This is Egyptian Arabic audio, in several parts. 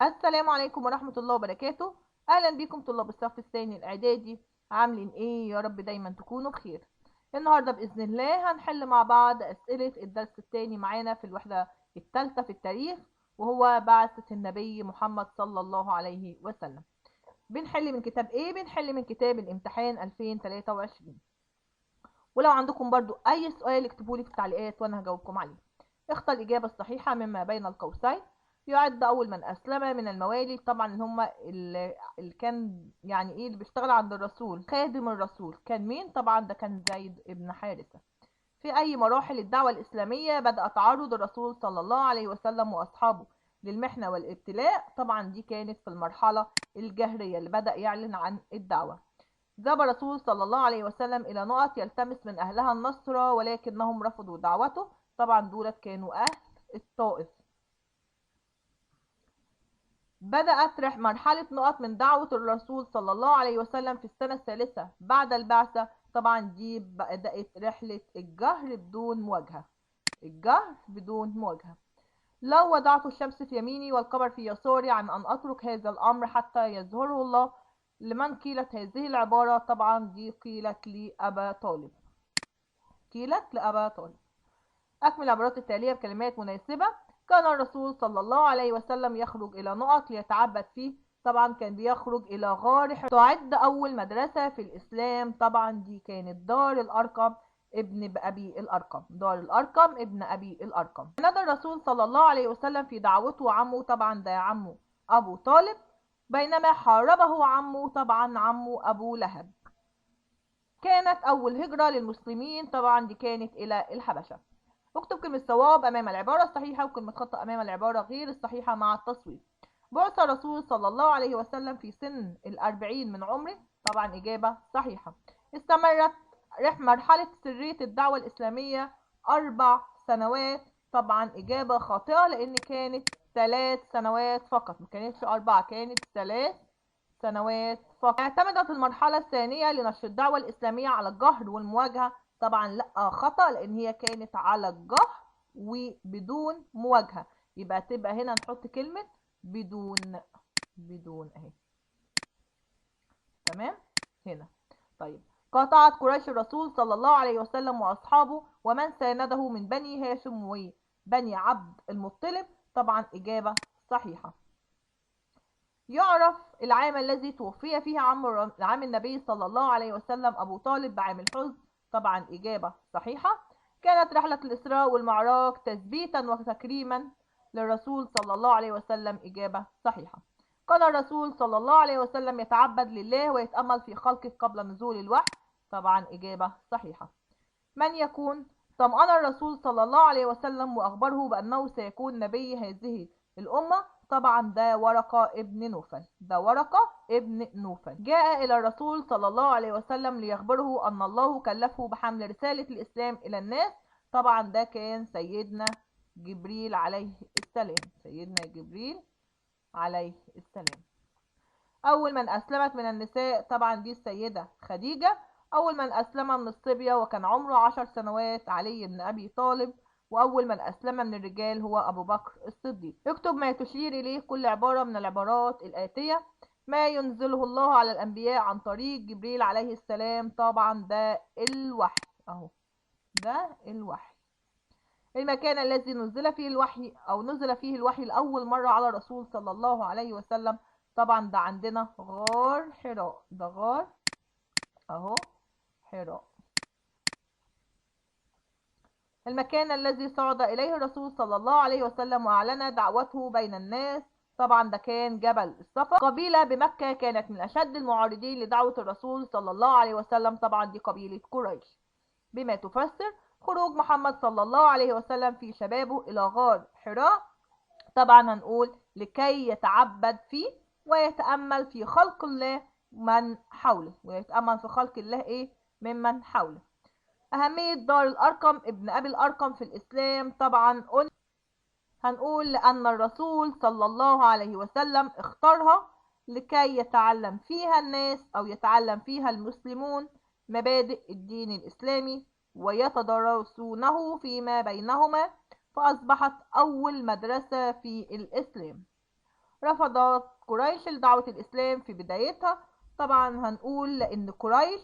السلام عليكم ورحمة الله وبركاته. أهلا بكم طلاب الصف الثاني الإعدادي، عاملين إيه؟ يا رب دايما تكونوا بخير. النهاردة بإذن الله هنحل مع بعض أسئلة الدرس الثاني معانا في الوحدة الثالثة في التاريخ، وهو بعثة النبي محمد صلى الله عليه وسلم. بنحل من كتاب إيه؟ بنحل من كتاب الامتحان 2023. ولو عندكم برضو أي سؤال اكتبولي في التعليقات وأنا هجاوبكم عليه. اختر الإجابة الصحيحة مما بين القوسين. يعد أول من أسلم من الموالي، طبعا اللي هم اللي كان يعني إيه اللي بيشتغل عند الرسول، خادم الرسول، كان مين؟ طبعا ده كان زيد ابن حارثة. في أي مراحل الدعوة الإسلامية بدأ تعرض الرسول صلى الله عليه وسلم وأصحابه للمحنة والابتلاء؟ طبعا دي كانت في المرحلة الجهرية اللي بدأ يعلن عن الدعوة. ذهب الرسول صلى الله عليه وسلم إلى نقط يلتمس من أهلها النصرة ولكنهم رفضوا دعوته، طبعا دولت كانوا أهل الطائف. بدأت مرحلة نقط من دعوة الرسول صلى الله عليه وسلم في السنة الثالثة بعد البعثة، طبعا دي بدأت رحلة الجهر بدون مواجهة، الجهر بدون مواجهة. لو وضعت الشمس في يميني والقمر في يساري عن أن أترك هذا الأمر حتى يظهره الله، لمن قيلت هذه العبارة؟ طبعا دي قيلت لأبا طالب، قيلت لأبا طالب. أكمل العبارات التالية بكلمات مناسبة. كان الرسول صلى الله عليه وسلم يخرج إلى نقط ليتعبد فيه، طبعا كان بيخرج إلى غار حراء. تعد أول مدرسة في الإسلام، طبعا دي كانت دار الأرقم ابن أبي الأرقم، دار الأرقم ابن أبي الأرقم. نادى الرسول صلى الله عليه وسلم في دعوته عمه، طبعا ده عمه أبو طالب، بينما حاربه عمه، طبعا عمه أبو لهب. كانت أول هجرة للمسلمين، طبعا دي كانت إلى الحبشة. اكتب كلمة صواب أمام العبارة الصحيحة وكلمة خطأ أمام العبارة غير الصحيحة مع التصويب. بعث الرسول صلى الله عليه وسلم في سن 40 من عمره، طبعا إجابة صحيحة. استمرت مرحلة سرية الدعوة الإسلامية 4 سنوات، طبعا إجابة خاطئة لأن كانت 3 سنوات فقط، ما كانتش 4، كانت 3 سنوات فقط. اعتمدت المرحلة الثانية لنشر الدعوة الإسلامية على الجهر والمواجهة، طبعا لا خطأ لأن هي كانت على الجهر وبدون مواجهة، يبقى تبقى هنا نحط كلمة بدون، بدون اهي، تمام هنا. طيب، قاطعت قريش الرسول صلى الله عليه وسلم وأصحابه ومن سانده من بني هاشم وبني عبد المطلب، طبعا إجابة صحيحة. يعرف العام الذي توفي فيه عم النبي صلى الله عليه وسلم أبو طالب بعام الحزن، طبعا إجابة صحيحة. كانت رحلة الإسراء والمعراج تثبيتا وتكريما للرسول صلى الله عليه وسلم، إجابة صحيحة. كان الرسول صلى الله عليه وسلم يتعبد لله ويتأمل في خلقه قبل نزول الوحي، طبعا إجابة صحيحة. من يكون طمأن الرسول صلى الله عليه وسلم وأخبره بأنه سيكون نبي هذه الأمة، طبعا ده ورقة ابن نوفل، ده ورقة ابن نوفل. جاء إلى الرسول صلى الله عليه وسلم ليخبره أن الله كلفه بحمل رسالة الإسلام إلى الناس، طبعا ده كان سيدنا جبريل عليه السلام، سيدنا جبريل عليه السلام. أول من أسلمت من النساء، طبعا دي السيدة خديجة. أول من أسلم من الصبية وكان عمره 10 سنوات علي بن أبي طالب، وأول من أسلم من الرجال هو أبو بكر الصديق. اكتب ما تشير إليه كل عبارة من العبارات الآتية. ما ينزله الله على الأنبياء عن طريق جبريل عليه السلام، طبعا ده الوحي أهو، ده الوحي. المكان الذي نزل فيه الوحي أو نزل فيه الوحي لأول مرة على الرسول صلى الله عليه وسلم، طبعا ده عندنا غار حراء، ده غار أهو حراء. المكان الذي صعد إليه الرسول صلى الله عليه وسلم وأعلن دعوته بين الناس، طبعا ده كان جبل الصفا. قبيلة بمكة كانت من أشد المعارضين لدعوة الرسول صلى الله عليه وسلم، طبعا دي قبيلة قريش. بما تفسر خروج محمد صلى الله عليه وسلم في شبابه إلى غار حراء، طبعا هنقول لكي يتعبد فيه ويتأمل في خلق الله من حوله، ويتأمل في خلق الله إيه ممن حوله. أهمية دار الأرقم ابن أبي الأرقم في الإسلام، طبعا هنقول لأن الرسول صلى الله عليه وسلم اختارها لكي يتعلم فيها الناس أو يتعلم فيها المسلمون مبادئ الدين الإسلامي ويتدارسونه فيما بينهما، فأصبحت أول مدرسة في الإسلام. رفضت قريش لدعوة الإسلام في بدايتها. طبعا هنقول لأن قريش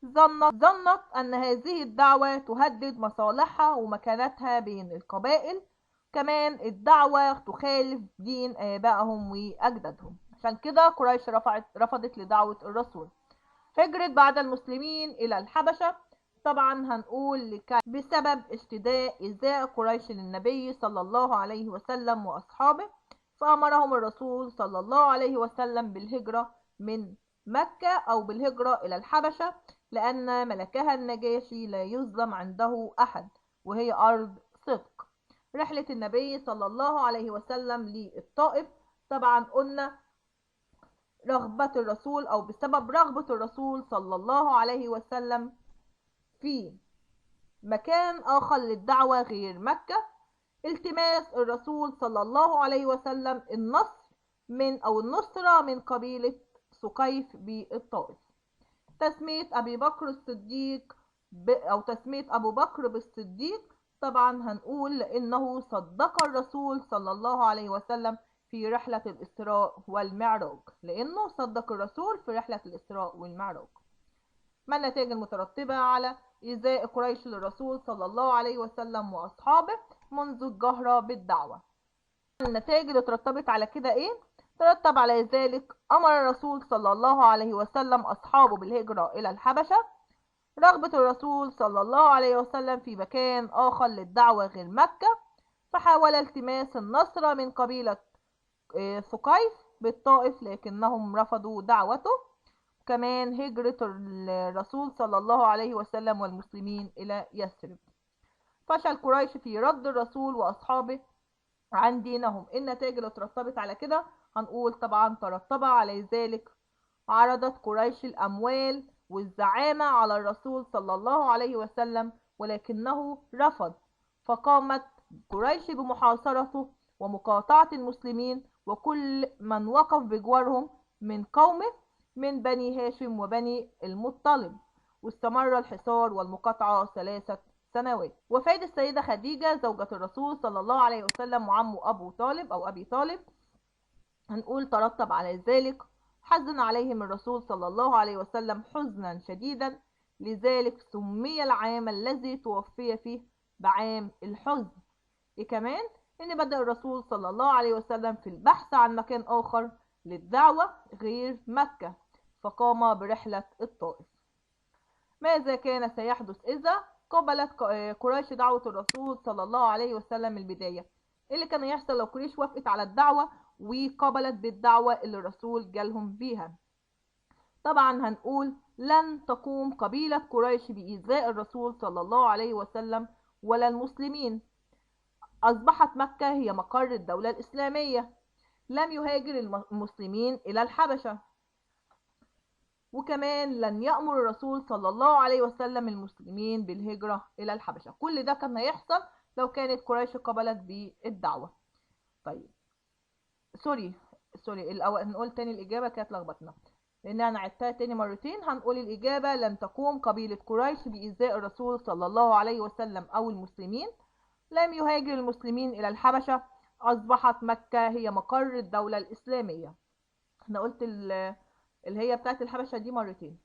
ظنت أن هذه الدعوة تهدد مصالحها ومكانتها بين القبائل، كمان الدعوة تخالف دين آبائهم وأجدادهم، عشان كده قريش رفضت لدعوة الرسول. هجرت بعد المسلمين إلى الحبشة. طبعا هنقول لكي بسبب اشتداء إيذاء قريش للنبي صلى الله عليه وسلم وأصحابه، فأمرهم الرسول صلى الله عليه وسلم بالهجرة من مكة أو بالهجرة إلى الحبشة، لأن ملكها النجاشي لا يظلم عنده أحد وهي أرض صدق. رحلة النبي صلى الله عليه وسلم للطائف. طبعا قلنا رغبة الرسول أو بسبب رغبة الرسول صلى الله عليه وسلم في مكان آخر للدعوة غير مكة، التماس الرسول صلى الله عليه وسلم النصر من أو النصرة من قبيلة ثقيف بالطائف. تسمية أبي بكر الصديق أو تسمية أبو بكر بالصديق. طبعا هنقول لأنه صدق الرسول صلى الله عليه وسلم في رحلة الإسراء والمعراج، لأنه صدق الرسول في رحلة الإسراء والمعراج. ما النتائج المترتبة على إيذاء قريش للرسول صلى الله عليه وسلم وأصحابه منذ الجهرة بالدعوة؟ النتائج اللي ترتبت على كده إيه؟ ترتب على ذلك أمر الرسول صلى الله عليه وسلم أصحابه بالهجرة إلى الحبشة. رغبة الرسول صلى الله عليه وسلم في مكان آخر للدعوة غير مكة، فحاول التماس النصرة من قبيلة ثقيف بالطائف لكنهم رفضوا دعوته. كمان هجرة الرسول صلى الله عليه وسلم والمسلمين إلى يثرب. فشل قريش في رد الرسول وأصحابه عن دينهم. النتائج اللي ترتبت على كده هنقول طبعا ترتب على ذلك عرضت قريش الأموال والزعامة على الرسول صلى الله عليه وسلم ولكنه رفض، فقامت قريش بمحاصرته ومقاطعة المسلمين وكل من وقف بجوارهم من قومه من بني هاشم وبني المطلب، واستمر الحصار والمقاطعة 3 سنوات. وفاة السيدة خديجة زوجة الرسول صلى الله عليه وسلم وعمه أبو طالب أو أبي طالب. هنقول ترتب على ذلك حزن عليهم الرسول صلى الله عليه وسلم حزنا شديدا، لذلك سمي العام الذي توفي فيه بعام الحزن. إيه كمان؟ إن بدأ الرسول صلى الله عليه وسلم في البحث عن مكان آخر للدعوة غير مكة، فقام برحلة الطائف. ماذا كان سيحدث إذا قبلت قريش دعوة الرسول صلى الله عليه وسلم البداية؟ إيه اللي كان يحصل لو قريش وافقت على الدعوة وقبلت بالدعوة اللي الرسول جالهم بيها؟ طبعا هنقول لن تقوم قبيلة قريش بإيذاء الرسول صلى الله عليه وسلم ولا المسلمين. أصبحت مكة هي مقر الدولة الإسلامية. لم يهاجر المسلمين إلى الحبشة. وكمان لن يأمر الرسول صلى الله عليه وسلم المسلمين بالهجرة إلى الحبشة. كل ده كان هيحصل لو كانت قريش قبلت بالدعوة. طيب sorry الأول هنقول تاني الإجابة كانت لخبطنا لأن أنا عدتها تاني مرتين. هنقول الإجابة لن تقوم قبيلة قريش بإيذاء الرسول صلى الله عليه وسلم أو المسلمين. لم يهاجر المسلمين إلى الحبشة. أصبحت مكة هي مقر الدولة الإسلامية. أنا قلت اللي هي بتاعت الحبشة دي مرتين.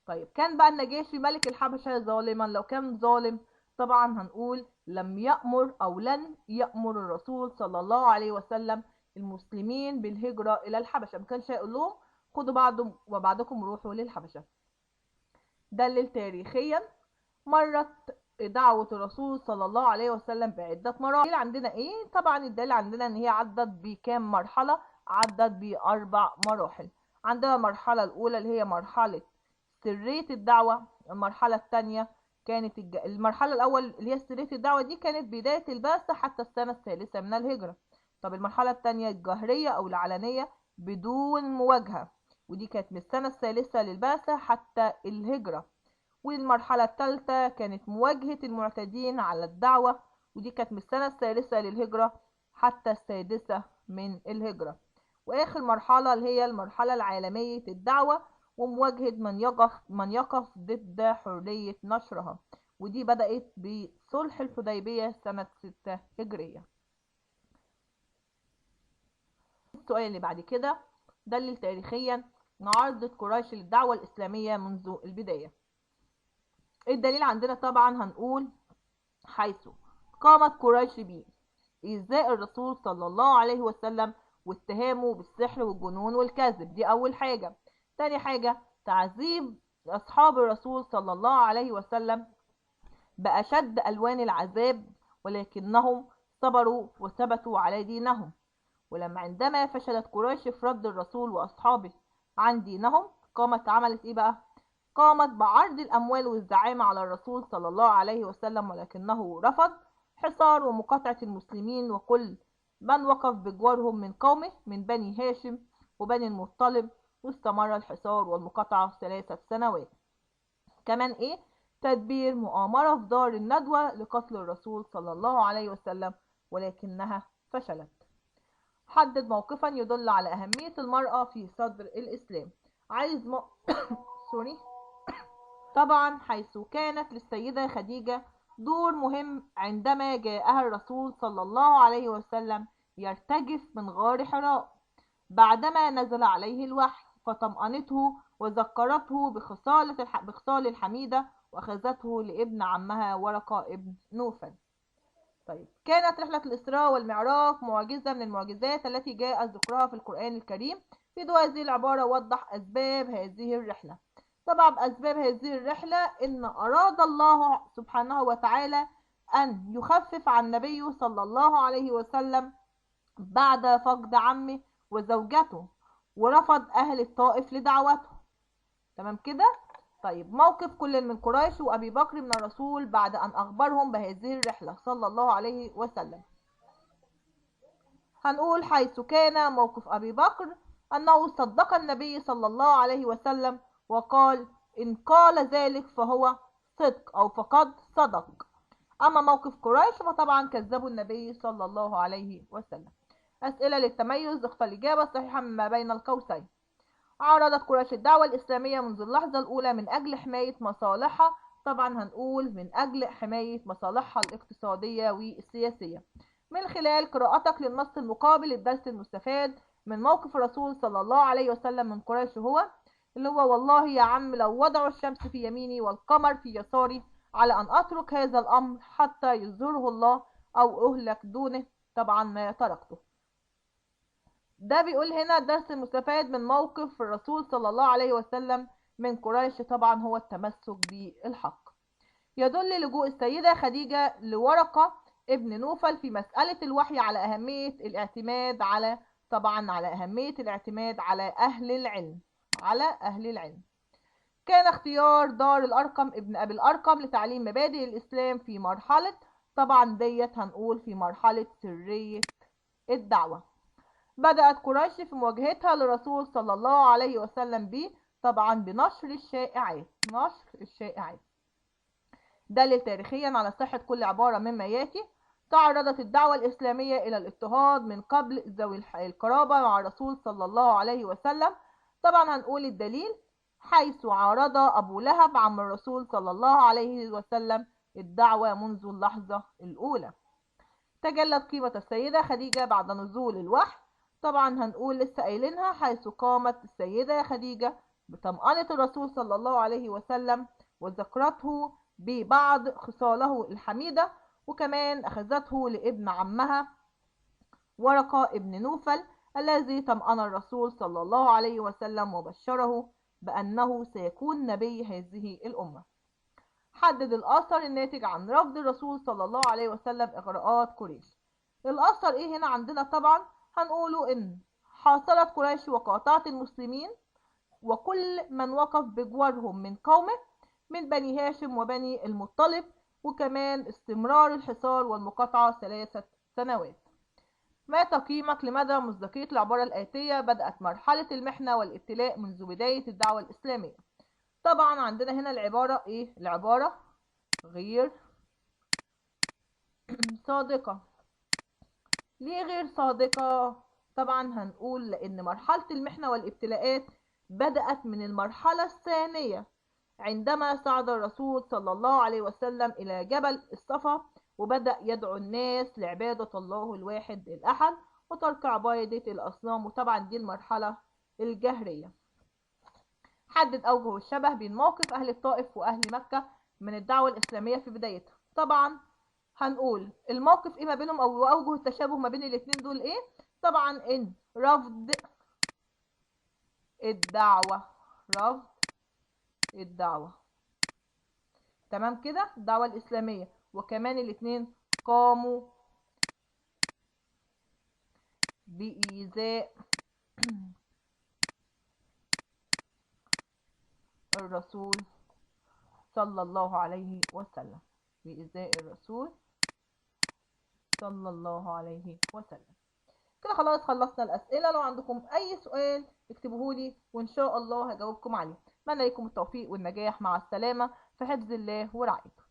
طيب كان بقى النجاشي ملك الحبشة ظالما؟ لو كان ظالم طبعا هنقول لم يأمر أو لن يأمر الرسول صلى الله عليه وسلم المسلمين بالهجرة إلى الحبشة. ما كانش هيقول لهم خدوا بعض وبعضكم روحوا للحبشة. دلل تاريخيا مرت دعوة الرسول صلى الله عليه وسلم بعدة مراحل. عندنا ايه؟ طبعا الدليل عندنا ان هي عدت بكام مرحلة؟ عدت ب4 مراحل. عندنا المرحلة الأولى اللي هي مرحلة سرية الدعوة. المرحلة الثانية كانت المرحلة الأول اللي هي سرية الدعوة دي كانت بداية البعثة حتى السنة الثالثة من الهجرة. طب المرحلة الثانية الجهرية أو العلنية بدون مواجهة، ودي كانت من السنة الثالثة للبعثة حتى الهجرة. والمرحلة الثالثة كانت مواجهة المعتدين على الدعوة، ودي كانت من السنة الثالثة للهجرة حتى السادسة من الهجرة. وآخر مرحلة اللي هي المرحلة العالمية الدعوة ومواجهة من يقف ضد حرية نشرها، ودي بدأت بصلح الحديبية سنة 6 هجرية. السؤال اللي بعد كده، دلل تاريخيا معارضة قريش للدعوة الإسلامية منذ البداية. الدليل عندنا طبعا هنقول حيث قامت قريش بإيذاء الرسول صلى الله عليه وسلم واتهامه بالسحر والجنون والكذب، دي أول حاجة. تاني حاجة تعذيب أصحاب الرسول صلى الله عليه وسلم بأشد ألوان العذاب، ولكنهم صبروا وثبتوا على دينهم. ولما عندما فشلت قريش في رد الرسول وأصحابه عن دينهم، قامت عملت إيه بقى؟ قامت بعرض الأموال والزعامة على الرسول صلى الله عليه وسلم، ولكنه رفض. حصار ومقاطعة المسلمين وكل من وقف بجوارهم من قومه من بني هاشم وبني المطلب، واستمر الحصار والمقاطعة 3 سنوات. كمان إيه؟ تدبير مؤامرة في دار الندوة لقتل الرسول صلى الله عليه وسلم، ولكنها فشلت. حدد موقفا يدل على أهمية المرأة في صدر الإسلام. عايز سوري. طبعا حيث كانت للسيدة خديجة دور مهم عندما جاءها الرسول صلى الله عليه وسلم يرتجف من غار حراء بعدما نزل عليه الوحي، فطمأنته وذكرته بخصال الحميدة، وأخذته لابن عمها ورقة ابن نوفل. طيب، كانت رحلة الإسراء والمعراج معجزة من المعجزات التي جاء ذكرها في القرآن الكريم. في ضوء هذه العبارة وضح أسباب هذه الرحلة. طبعا أسباب هذه الرحلة إن أراد الله سبحانه وتعالى أن يخفف عن نبيه صلى الله عليه وسلم بعد فقد عمه وزوجته، ورفض أهل الطائف لدعوته. تمام كده؟ طيب، موقف كل من قريش وأبي بكر من الرسول بعد أن أخبرهم بهذه الرحلة صلى الله عليه وسلم. هنقول حيث كان موقف أبي بكر أنه صدق النبي صلى الله عليه وسلم وقال إن قال ذلك فهو صدق أو فقد صدق. أما موقف قريش فطبعا كذبوا النبي صلى الله عليه وسلم. أسئلة للتميز، اختر الإجابة الصحيحة مما بين القوسين. عارضت قريش الدعوة الإسلامية منذ اللحظة الأولى من أجل حماية مصالحها. طبعا هنقول من أجل حماية مصالحها الاقتصادية والسياسية. من خلال قراءتك للنص المقابل الدرس المستفاد من موقف الرسول صلى الله عليه وسلم من قريش هو اللي هو والله يا عم لو وضعوا الشمس في يميني والقمر في يساري على أن أترك هذا الأمر حتى يظهره الله أو أهلك دونه، طبعا ما تركته. ده بيقول هنا الدرس المستفاد من موقف الرسول صلى الله عليه وسلم من قريش طبعا هو التمسك بالحق. يدل لجوء السيدة خديجة لورقة ابن نوفل في مسألة الوحي على أهمية الاعتماد على طبعا على أهمية الاعتماد على أهل العلم، على أهل العلم. كان اختيار دار الأرقم ابن أبي الأرقم لتعليم مبادئ الإسلام في مرحلة طبعا ديت هنقول في مرحلة سرية الدعوة. بدأت قريش في مواجهتها للرسول صلى الله عليه وسلم ب طبعا بنشر الشائعات، نشر الشائعات. دلل تاريخيا على صحة كل عبارة مما ياتي. تعرضت الدعوة الإسلامية إلى الاضطهاد من قبل ذوي القرابة مع الرسول صلى الله عليه وسلم. طبعا هنقول الدليل حيث عارض أبو لهب عم الرسول صلى الله عليه وسلم الدعوة منذ اللحظة الأولى. تجلت قيمة السيدة خديجة بعد نزول الوحي. طبعا هنقول لسه قايلينها حيث قامت السيدة خديجة بطمأنة الرسول صلى الله عليه وسلم وذكرته ببعض خصاله الحميدة، وكمان أخذته لابن عمها ورقة ابن نوفل الذي طمأن الرسول صلى الله عليه وسلم وبشره بأنه سيكون نبي هذه الأمة. حدد الأثر الناتج عن رفض الرسول صلى الله عليه وسلم إغراءات قريش. الأثر إيه هنا عندنا؟ طبعا هنقوله إن حاصرت قريش وقاطعت المسلمين وكل من وقف بجوارهم من قومه من بني هاشم وبني المطلب، وكمان استمرار الحصار والمقاطعة 3 سنوات. ما تقييمك لمدى مصداقية العبارة الآتية؟ بدأت مرحلة المحنة والابتلاء منذ بداية الدعوة الإسلامية. طبعا عندنا هنا العبارة إيه؟ العبارة غير صادقة. ليه غير صادقة؟ طبعا هنقول لأن مرحلة المحنة والابتلاءات بدأت من المرحلة الثانية عندما صعد الرسول صلى الله عليه وسلم إلى جبل الصفا وبدأ يدعو الناس لعبادة الله الواحد الأحد، وترك عبادة الأصنام، وطبعا دي المرحلة الجهرية. حدد أوجه الشبه بين موقف أهل الطائف وأهل مكة من الدعوة الإسلامية في بدايتها. طبعا هنقول الموقف إيه ما بينهم أو أوجه التشابه ما بين الاتنين دول إيه. طبعا إن رفض الدعوة، رفض الدعوة، تمام كده، الدعوة الإسلامية، وكمان الاتنين قاموا بإيذاء الرسول صلى الله عليه وسلم، بإيذاء الرسول صلى الله عليه وسلم. كده خلاص خلصنا الأسئلة. لو عندكم أي سؤال اكتبوهولي وإن شاء الله هجاوبكم عليه. أتمنى لكم التوفيق والنجاح. مع السلامة، في حفظ الله ورعايته.